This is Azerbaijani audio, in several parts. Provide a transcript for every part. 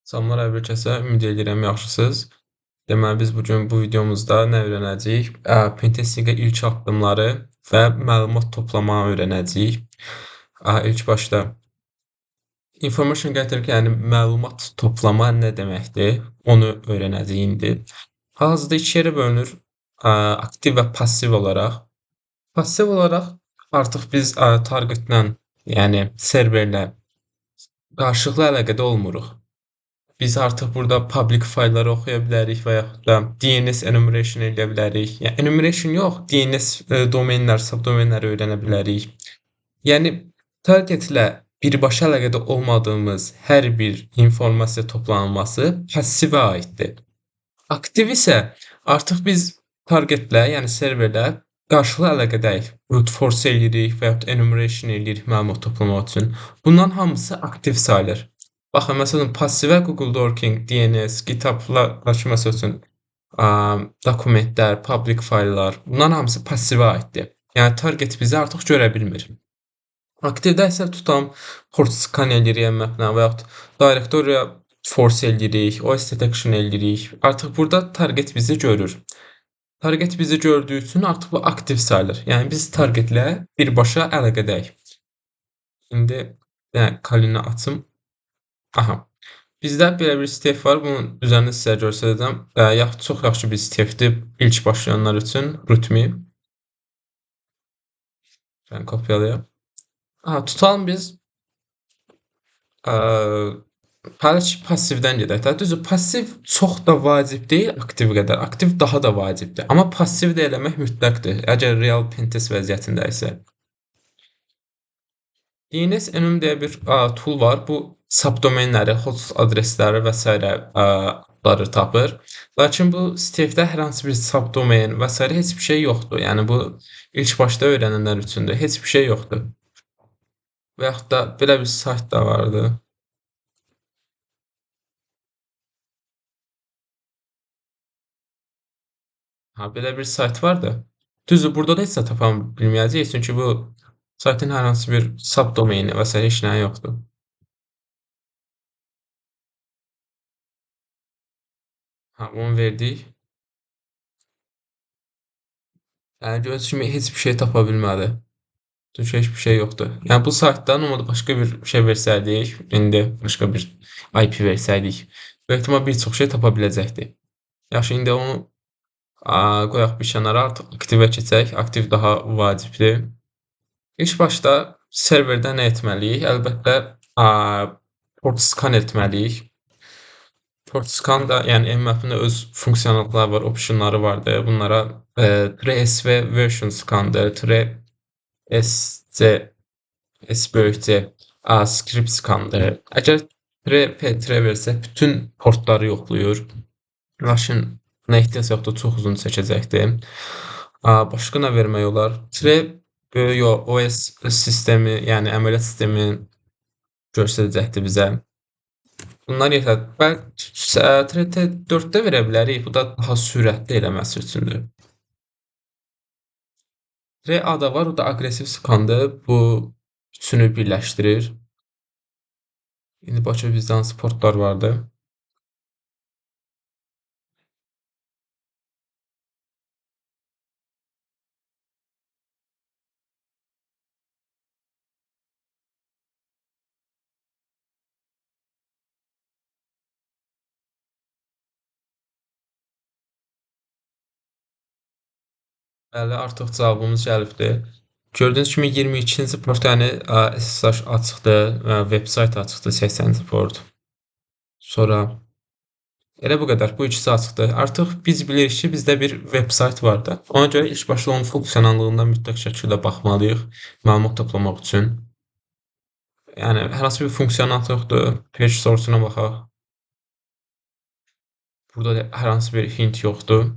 Salamlar hər bir kəsə, ümid edirəm yaxşısınız. Deməli biz bu gün bu videomuzda nə öyrənəcəyik? Pentestingə ilk addımları və məlumat toplamağı öyrənəcəyik. İlk başda information gathering, yəni məlumat toplama nə deməkdir? Onu öyrənəcəyik indi. Hal-hazırda iki yerə bölünür. Aktiv və passiv olaraq. Passiv olaraq artıq biz targetlə, yəni serverlə qarşılıqlı əlaqədə olmuruq. Biz artıq burada public faylları oxuya bilərik və yaxud da DNS enumeration eləyə bilərik. Yəni enumeration yox, DNS domenlər, subdomenləri öyrənə bilərik. Yəni targetlə birbaşa əlaqədə olmadığımız hər bir informasiya toplanılması passivə aiddir. Aktiv isə artıq biz targetlə, yəni serverlə qarşılıqlı əlaqədəyik. Brute force eləyirik və yaxud enumeration eləyirik məlumat toplamaq üçün. Bunların hamısı aktiv sayılır. Baxın, məsələn, passivə Google Dorking, DNS, GitHub-lardakı məsəl üçün dokumentlər, public fayllar, bunların hamısı passivə aiddir. Yəni target bizi artıq görə bilmir. Aktivdə isə tutam port scan eləyirik Nmap-lə və yaxud directory force eləyirik, OS detection eləyirik. Artıq burada target bizi görür. Target bizi gördüyü üçün artıq bu aktiv sayılır. Yəni biz targetlə birbaşa əlaqədəyik. İndi yəni Kalini açım. Aha. Bizdə belə bir step var. Bunun üzərini sizə göstərəcəm. Çox yaxşı bir stepdir ilk başlayanlar üçün. Rootme. Mən kopyalayım. Aha, tutalım biz. Hələ ki passivdən gedək də. Düzdür, passiv çox da vacib deyil aktiv qədər. Aktiv daha da vacibdir. Amma passiv də eləmək mütləqdir. Əgər real pentest vəziyyətində isə. DNS enum deyə bir tool var. Bu subdomenləri, host adresləri və s. adları tapır. Lakin bu CTF-də hər hansı bir subdomen və s. heç bir şey yoxdur. Yəni bu ilk başda öyrənənlər üçündür. Heç bir şey yoxdur. Və yaxud da belə bir sayt da vardı. Ha, belə bir sayt vardı. Düzdür, burada da heç nə tapa bilməyəcəyik. Çünki bu saytın hər hansı bir subdomeni və s. heç nə yoxdur. Ha, bunu verdik. Yəni gördüyünüz kimi heç bir şey tapa bilmədi. Çünki heç bir şey yoxdur. Yəni bu saytdan olmadı başqa bir şey versəydik, indi başqa bir IP versəydik, böyük ehtimal bir çox şey tapa biləcəkdi. Yaxşı, indi onu qoyaq bir kənara, artıq aktivə keçək. Aktiv daha vacibdir. İlk başda serverdə nə etməliyik? Əlbəttə, port scan etməliyik. Port scan da, yəni Nmap-ın öz funksiyonallıqları var, optionları vardır. Bunlara -sv version scandır, -sc S böyük C script scandır. Əgər -p -r versək, bütün portları yoxlayır. Lakin buna ehtiyac yoxdur, çox uzun çəkəcəkdir. Başqa nə vermək olar? -böyük O, OS sistemi, yəni əməliyyat sistemi göstərəcəkdir bizə. Bunlar yetər. Bəlkə -T4-də verə bilərik. Bu da daha sürətli eləməsi üçündür. -A da var. O da aqressiv skandır. Bu üçünü birləşdirir. İndi başqa bizdə hansı portlar vardı? Bəli, artıq cavabımız gəlibdir. Gördüyünüz kimi 22-ci port, yəni SSH açıqdır, web-sayt açıqdır, 80-ci port. Sonra elə bu qədər, bu ikisi açıqdır. Artıq biz bilirik ki, bizdə bir web-sayt vardır. Ona görə ilk başda onun funksionallığına mütləq şəkildə baxmalıyıq məlumat toplamaq üçün. Yəni hər hansı bir funksional yoxdur. Page source-una baxaq. Burada da hər hansı bir hint yoxdur.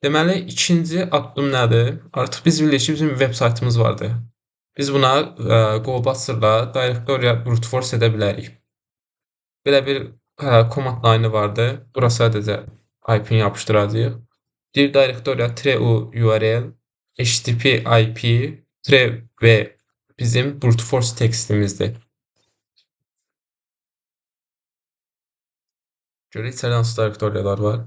Deməli, ikinci addım nədir? Artıq biz bilirik ki, bizim web saytımız vardır. Biz buna GoBuster'la directory brute force edə bilərik. Belə bir command line-ı vardı. Bura sadəcə IP-ni yapışdıracağıq. Dir directory -u URL HTTP IP -v bizim brute force tekstimizdir. Görək içəridə hansı direktoriyalar var.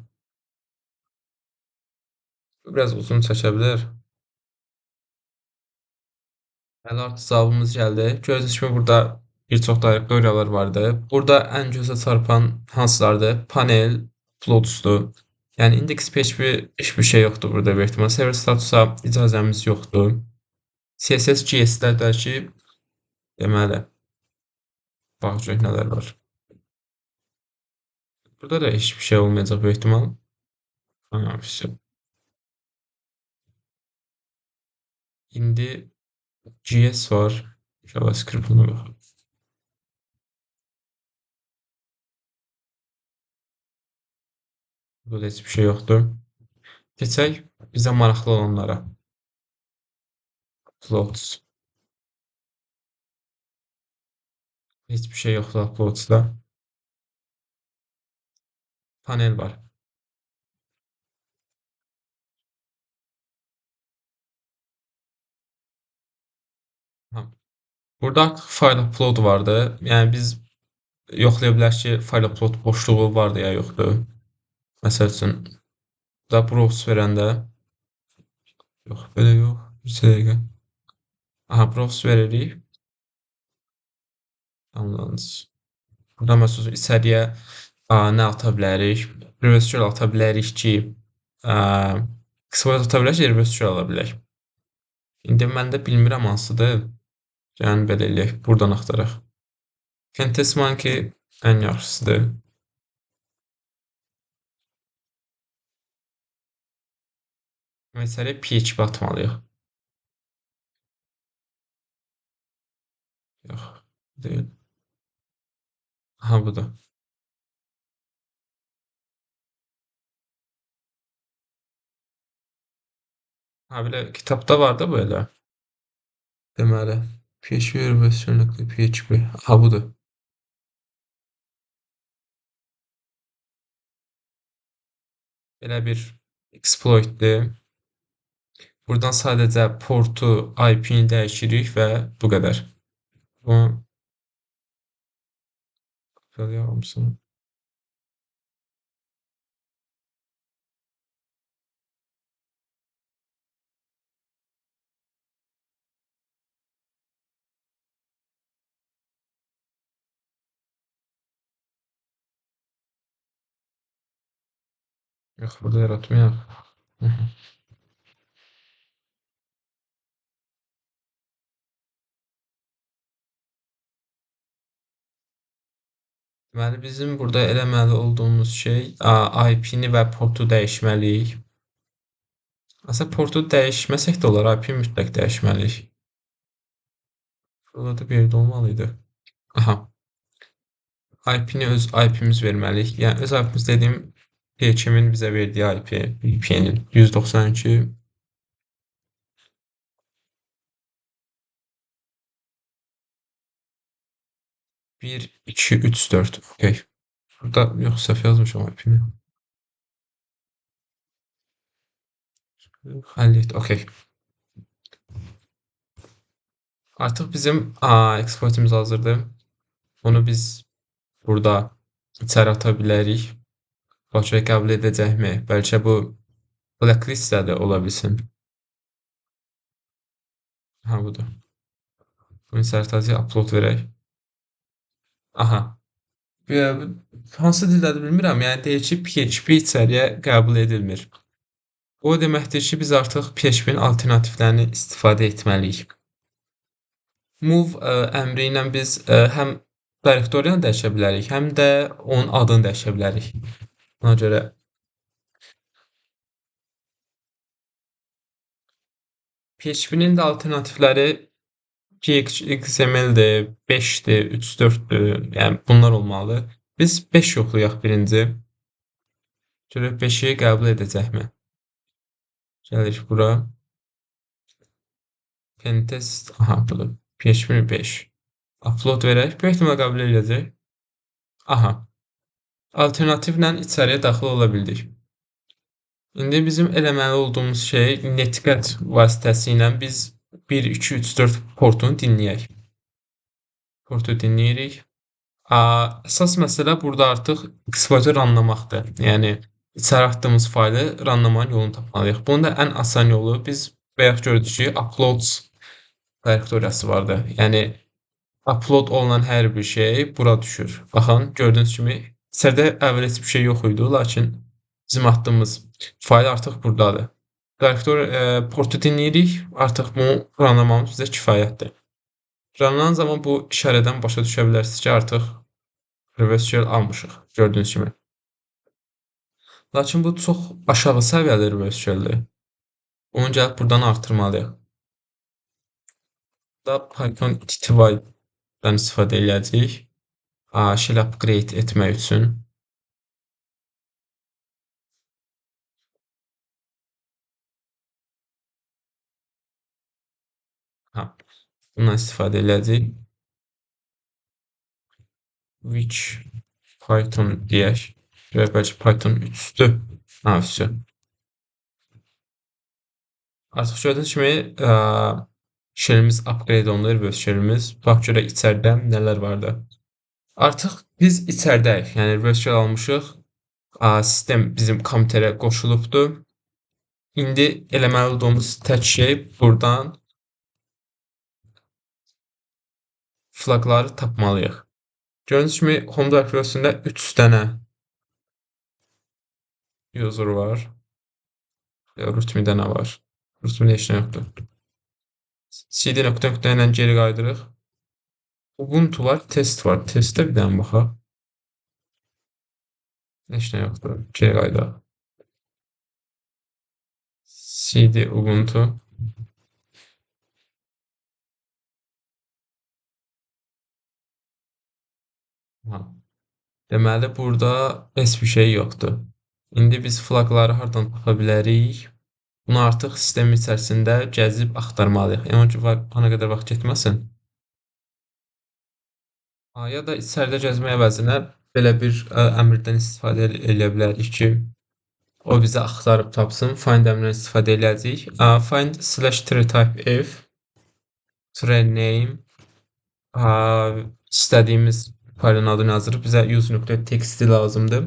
Biraz uzun çəkə bilər. Bəli, artıq cavabımız gəldi. Gördüyünüz kimi burada bir çox direktoriyalar vardı. Burada ən gözə çarpan hansılardır? Panel, uploads'dur. Yəni index PHP heç bir şey yoxdur burada bir ehtimal. Server statusa icazəmiz yoxdur. CSS GS-lər də ki, deməli, bax görək nələr var. Burada da heç bir şey olmayacaq bir ehtimal. Ha, vəsə. İndi GS var. JavaScript-una baxaq. Burada da heç bir şey yoxdur. Keçək bizə maraqlı olanlara. Uploads. Heç bir şey yoxdur uploads'da. Panel var. Ha. Burada artıq file upload vardı. Yəni biz yoxlaya bilərik ki, file upload boşluğu vardı ya yoxdur. Məsəl üçün, da browse verəndə yox, belə yox. Bir dəqiqə. Aha, browse veririk. Downloads. Burada məsəl üçün içəriyə nə ata bilərik? Reverse shell ata bilərik ki, exploit ata bilərik, reverse shell ala bilərik. İndi mən də bilmirəm hansıdır. Yəni belə eləyək, buradan axtaraq. Pentest Monkey ən yaxşısıdır. Məsələ PHP atmalıyıq. Yox, deyil. Aha, budur. Ha, belə kitabda var da bu elə. Deməli, PHP versiyonu PHP. Aha, budur. Belə bir exploitdir. Buradan sadəcə portu, I P-ni dəyişirik və bu qədər. Bunu kopyalayalım. Yox, burada yaratmayaq. Deməli, bizim burada eləməli olduğumuz şey, I P-ni və portu dəyişməliyik. Əslində, portu dəyişməsək də olar, I P-ni mütləq dəyişməliyik. Burada da bir yerdə olmalıydı. Aha. I P-ni öz I P-miz verməliyik. Yəni, öz I P-miz dediyim, P H M-in bizə verdiyi I P, V P N-in 192. 1, 2, 3, 4. Okey. Burada yox, səhv yazmışam I P-ni. 57, okey. Artıq bizim eksportimiz hazırdır. Bunu biz burada içəri ata bilərik. Bakıya qəbul edəcəkmi? Bəlkə bu blacklist də ola bilsin. Ha, budur. Bunu içəri atacaq, upload verək. Aha. Hansı dildədir bilmirəm. Yəni, deyir ki, PHP içəriyə qəbul edilmir. O deməkdir ki, biz artıq P H P-nin alternativlərini istifadə etməliyik. Move əmri ilə biz həm direktoriyanı dəyişə bilərik, həm də onun adını dəyişə bilərik. Ona görə P H P-nin də alternativləri P X M L-dir, 5-dir, 3, 4-dür, yəni bunlar olmalıdır. Biz 5 yoxlayaq birinci. Görək 5-i qəbul edəcəkmi? Gəlirik bura. Pentest, aha, budur. P H P 5. Upload verək. Böyük ehtimal qəbul edəcək. Aha. Alternativlə içəriyə daxil ola bildik. İndi bizim eləməli olduğumuz şey netcat vasitəsi ilə biz 1, 2, 3, 4 portunu dinləyək. Portu dinləyirik. Əsas məsələ burada artıq exploiter runlamaqdır. Yəni içəri atdığımız faylı runlamanın yolunu tapmalıyıq. Bunun da ən asan yolu biz bayaq gördük ki, uploads direktoriyası vardı. Yəni upload olunan hər bir şey bura düşür. Baxın, gördüyünüz kimi içəridə əvvəl heç bir şey yox idi, lakin bizim atdığımız fayl artıq buradadır. Direktor portu dinləyirik. Artıq bunu runlamamız bizə kifayətdir. Runlanan zaman bu işarədən başa düşə bilərsiniz ki, artıq reverse shell almışıq, gördüyünüz kimi. Lakin bu çox aşağı səviyyəli reverse shelldir. Bunu gəlib buradan artırmalıyıq. Da Python tty-dan istifadə eləyəcəyik. Shell upgrade etmək üçün. Bundan istifadə eləyəcəyik. Which Python deyək. Və bəlkə Python 3-dür. Vəsə. Artıq gördüyünüz kimi shellimiz upgrade olunur, reverse shellimiz. Bax görək içəridə nələr vardı. Artıq biz içəridəyik. Yəni reverse shell almışıq. Sistem bizim kompüterə qoşulubdur. İndi eləməli olduğumuz tək şey buradan flaqları tapmalıyıq. Gördüyünüz kimi home direktoriyasında 3 dənə user var. Root mi dənə var. Root mi heç nə yoxdur. Cd nöqtə nöqtə ilə geri qayıdırıq. Ubuntu var, test var. Testə bir dənə baxaq. Heç nə yoxdur. Geri qayıdaq. Cd Ubuntu. Deməli, burada heç bir şey yoxdur. İndi biz flaqları hardan tapa bilərik? Bunu artıq sistem içərisində gəzib axtarmalıyıq. Yəni ki, ana qədər vaxt getməsin. Ya da içəridə gəzmək əvəzinə belə bir əmrdən istifadə eləyə bilərik ki, o bizə axtarıb tapsın. Find əmrindən istifadə eləyəcəyik. Find slash three type f three name istədiyimiz faylın adını yazırıq. Bizə user.txt lazımdır.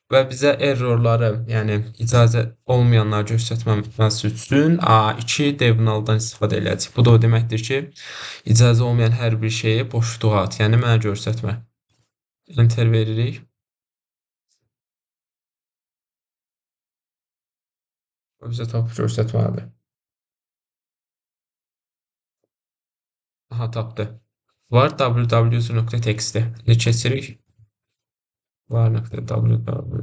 Və bizə errorları, yəni icazə olmayanları göstərməməsi üçün A2 dev-null'dan istifadə eləyəcəyik. Bu da o deməkdir ki, icazə olmayan hər bir şeyi boşluğa at, yəni mənə göstərmə. Enter veririk. O bizə tapıb göstərməlidir. Aha, tapdı. Var www.txt. İndi keçirik. Var nöqtə www.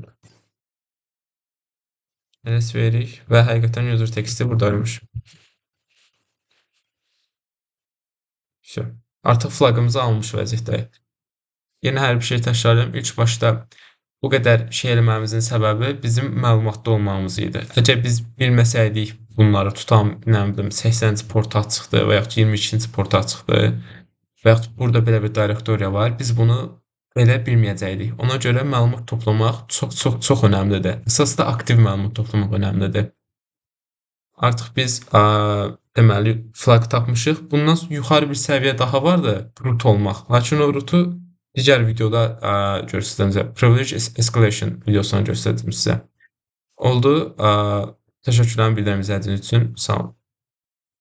Ls veririk və həqiqətən user texti buradaymış. Vəsə. Artıq flaqımızı almış vəziyyətdəyik. Yenə hər bir şey təkrarlayıram. İlk başda bu qədər şey eləməyimizin səbəbi bizim məlumatda olmağımız idi. Əgər biz bilməsəydik bunları tutam, nə bilim, 80-ci port açıqdır və yaxud 22-ci port açıqdır və yaxud burada belə bir direktoriya var, biz bunu belə bilməyəcəkdik. Ona görə məlumat toplamaq çox, çox, çox önəmlidir. Əsas da aktiv məlumat toplamaq önəmlidir. Artıq biz deməli, flag tapmışıq. Bundan yuxarı bir səviyyə daha vardı, root olmaq. Lakin o rootu digər videoda göstərəcəm sizə. Privilege Escalation videosunu göstərdim sizə. Oldu. Təşəkkürlərimi bildirəm izlədiyiniz üçün. Sağ olun.